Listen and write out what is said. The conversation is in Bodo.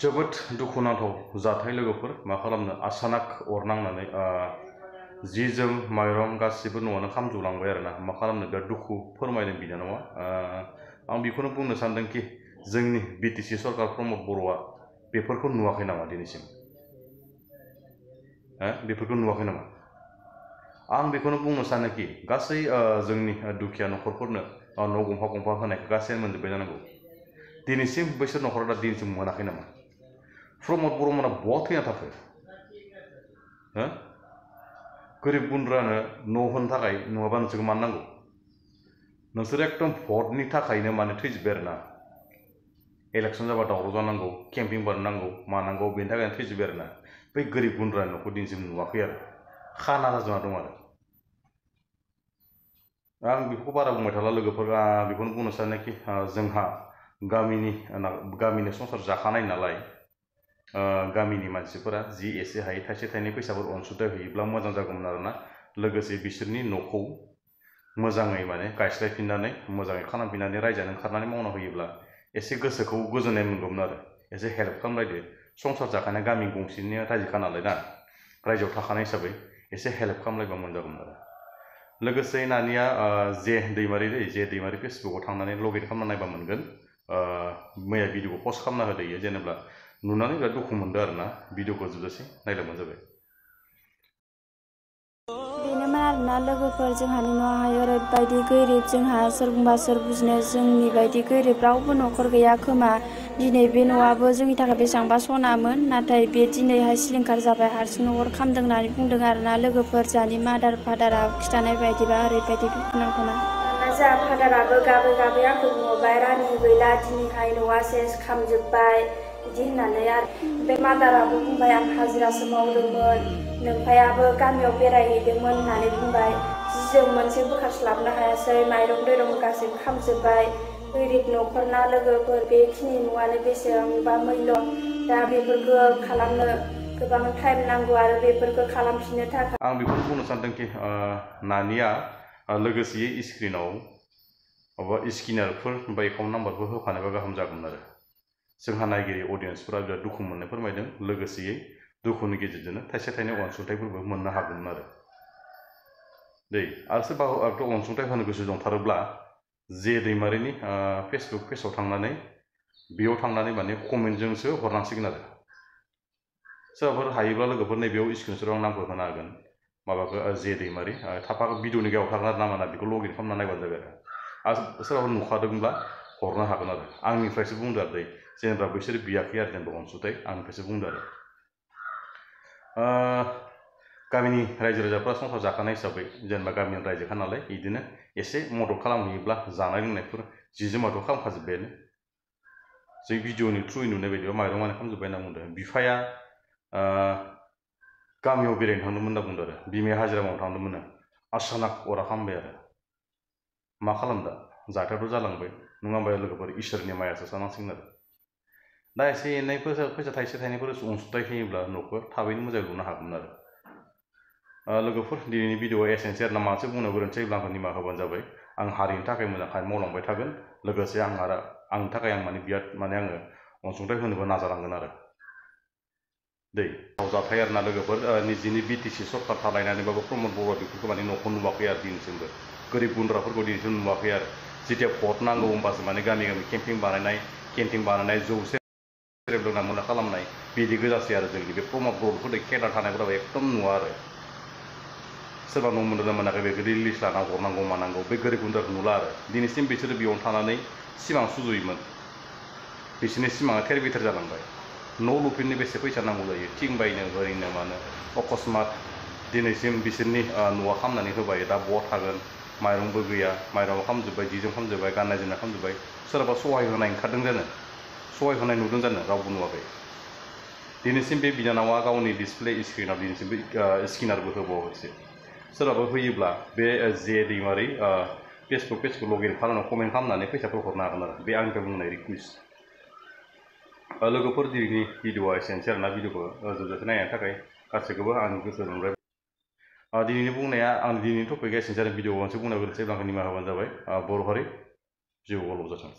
जोबोद दुखुनांथाव जाथाय लोगोफोर मा खालामनो अचानक अर नांनानै जि जोम माइरं गासिबो न'आनो खामजोबलांबाय आरोना मा खालामनो बिराद दुखु फोरमायदों बिनानावा आं बेखौनो बुंनो सानदोंखि जोंनि बिटिसि सरकार प्रमद बर'आ बेफोरखौ नुवाखै नामा दिनैसिम बेफोरखौ नुवाखै नामा आं बेखौनो बुंनो सानोखि गासै जोंनि दुखिया न'खरफोरनो न' गंफा गंफा होनायखौ गासैबो मोनजोब्बाय जानांगौ दिनैसिम बैसोर न'खरा दा दिनैसिम मोनाखै नामा प्रमद बर'मोना बहा थैना थाखो गोरिब गुन्द्रानो न' होनो थाखाय नङाबा नोंसोरखौ मानो नांगौ नोंसोर एकदम भटनि थाखायनो माने थैजोब्बाय आरोना इलेक्सन जाबा दावराव जानांगौ केम्पिं बानायनांगौ मानांगौ बेनि थाखायनो थैजोब्बाय आरोना बै गोरिब गुन्द्रानि न'खौ दिनैसिम नुवाखै आरो खाना जाजना दं आरो आं बेखौ बारा बुंबाय थाला लोगोफोर बेखौनो बुंनो सानोखि जोंहा गामिनि संसार जाखानाय नालाय गामिनि मानसिफोरा जि एसे हायो थाइसे थाइनै फैसाफोर अनसुंथाइ होयोब्ला मोजां जागौमोन आरोना लोगोसे बिसोरनि न'खौ मोजाङै माने गायस्लायफिननानै मोजाङै खालामफिननानै रायजोआनो ओंखारनानै मावना होयोब्ला एसे गोसोखौ गोजोननाय मोनगौमोन आरो एसे हेल्प खालामलायदो संसार जाखानाय गामि गंसेनि रायजोखा नालाय ना रायजोआव थाखानाय हिसाबै एसे हेल्प खालामलायबा मोजां जागौमोन आरो लोगोसे नानिया जे दैमारि फेसबुकाव थांनानै लग इन खालामना नायबा मोनगोन मैया भिडिअखौ पस्ट खालामना होदों जेनेबा नुनानै बिराद दुखु मोनदों आरोना भिडिअखौ जोबजासे नायलांबानो जाबाय बेनोमोन आरोना लोगोफोर जोंहानि न'आवहाय ओरैबायदि गोरिब जोंहा सोर बुंबा सोर बुजिनो जोंनि बायदि गोरिब रावबो न'खर गैया खोमा दिनै बे न'आबो जोंनि थाखाय बेसेबांबा सनामोन नाथाय बे दिनैहाय सिलिंखार जाबाय हारसिंनो अर खामदों होननानै बुंदों आरोना लोगोफोर जोंहानि मादार फादारा खिथानाय बायदिबा ओरैबायदि दुखुनांथावना जोंहा फादाराबो गाबै गाबै आंखौ बुंहरबाय रानि गैला दिनैहाय न'आ सेस खामजोब्बाय बिदि होननानै आरो बे मादाराबो बुंबाय आं हाजिरासो मावदोंमोन नोमफायाबो गामियाव बेरायहैदोंमोन होननानै बुंबाय जि जोम मोनसे बोखारस्लाबनो हायासै माइरं दैरं गासैबो खामजोब्बाय गोरिब न'खरना लोगोफोर बेखिनि न'आनो बेसेबांबा मैल्य दा बेफोरखौ खालामनो गोबां टाइम नांगौ आरो बेफोरखौ खालामफिननो थाखाय आं बेखौनो बुंनो सानदोंखि नानिया लोगोसे स्क्रिनाव माबा स्किनारफोर बा एकाउन्ट नाम्बारफोर होफानोबा गाहाम जागौमोन आरो जोंहा नायगिरि अडियेन्सफोरा बिराद दुखु मोननाय फोरमायदों लोगोसेयै दुखुनि गेजेरजोंनो थाइसे थाइनै अनसुंथाइफोरबो मोननो हागौमोन आरो आरो सोरबा अनसुंथाइ होनो गोसो दंथारोब्ला जे दैमारिनि फेसबुक पेजाव थांनानै बेयाव थांनानै माने कमेन्टजोंसो हरनांसिगोन आरो सोरबाफोर हायोब्ला लोगोफोर नैबेयाव स्क्रिनशटआव आं नामखौ होनो हागोन माबाखौ जे दैमारि थाफा भिडिअनि गायाव थागोन आरो नामा बेखौ लग इन खालामना नायबानो जाबाय आरो सोरबाफोर नुखादोंब्ला हरनो हागोन आरो आंनिफ्रायसो बुंदो आरो जेनेबा बिसोर बियाखै आरो जेनेबा अनसुंथाइ आंनिफ्रायसो बुंदो आरो गामिनि रायजो राजाफ्रा संसार जाखानाय हिसाबै जेनेबा गामिनि रायजोखा नालाय बिदिनो एसे मदद खालामहैयोब्ला जानाय लोंनायफोर जि जोमाथ' खालामखाजोब्बायानो जों भिडिअनि थ्रुयै नुनाय बायदिबा माइरं माने खालामजोब्बाय होनना बुंदों बिफाया गामियाव बेरायनो थांदोंमोन होनना बुंदों आरो बिमाया हाजिरा मावनो थांदोंमोन अचानक अरा खामबाय आरो मा खालामदा जाथायाथ' जालांबाय नङा होमबा लोगोफोर इसोरनि मायासो सानांसिगोन आरो दा एसे एनै फैसा थाइसे थाइनैफोर अनसुंथाइ होयोब्ला न'खौ थाबैनो मोजां लुनो हागौमोन आरो लोगोफोर दिनैनि भिडिअआ एसेनोसै आरो ना मानसि बुंनो गोरोन्थि जायोब्ला आंखौ निमाहा होबानो जाबाय आं हारिनि थाखाय मोजां खामानि मावलांबाय थागोन लोगोसे आंनि थाखाय आं माने बिराद माने आङो अनसुंथाइ होनोबो नाजालांगोन आरो जाथाय आरो ना लोगोफोर निजिनि बिटिसि सरकार थालायनानैबाबो प्रमद बर'आ बेफोरखौ माने न'खौ नुवाखै आरो दिनैसिमबो गोरिब गुन्द्राफोरखौ दिनैसिम नुवाखै आरो जेथिया भट नांगौ होमबासो माने गामि गामि केम्पिं बानायनाय जौसे लोंना मोना खालामनाय बिदि गोजासै आरो जोंनि बे प्रमद बर'फोरजों खेदा थानायफोराबो एकदम नुवा आरो सोरबा न' मोनदों मोनाखै बेखौ लिस्ट लाना हरनांगौ मानांगौ बे गोरिब गुन्द्राखौ नुला आरो दिनैसिम बिसोरो बेयावनो थानानै सिमां सुजुयोमोन बिसोरनि सिमाङा थेर बेथेर जालांबाय न' लुफिननो बेसे फैसा नांगौ जायो थिं बायनो ओरैनो मानो अकस्मात दिनैसिम बिसोरनि न'आ खालामनानै होबाय दा बहा थागोन माइरंबो गैया माइरंआव खालामजोब्बाय जिजों खालामजोब्बाय गाननाय जोमनाय खालामजोब्बाय सोरबा सहाय होनाय ओंखारदों जानो सहाय होनाय नुदों जानो रावबो नुवाखै दिनैसिम बे बिनानावा गावनि डिसप्ले स्क्रिनाव दिनैसिम स्किनारबो होबावाखैसो सोरबाबो होयोब्ला बे जे दैमारि फेसबुक पेजखौ लग इन खालामनानै कमेन्ट खालामनानै फैसाफोर हरनो हागोन आरो बे आंनिफ्राय बुंनाय रिकुवेस्ट लोगोफोर दिनैनि भिडिअआ एसेनोसै आरोना भिडिअखौ जोबजासे नायनायनि थाखाय गासैखौबो आंनि गोसो दुंबाय दिनैनि बुंनाया आं दिनैनि टपिकआ एसेनोसै आरो भिडिअ मोनसे बुंनाय गोरोन्थि जायोब्ला आंखौ निमाहा होबानो जाबाय बर' हारि जिउ गोलाव जाथों।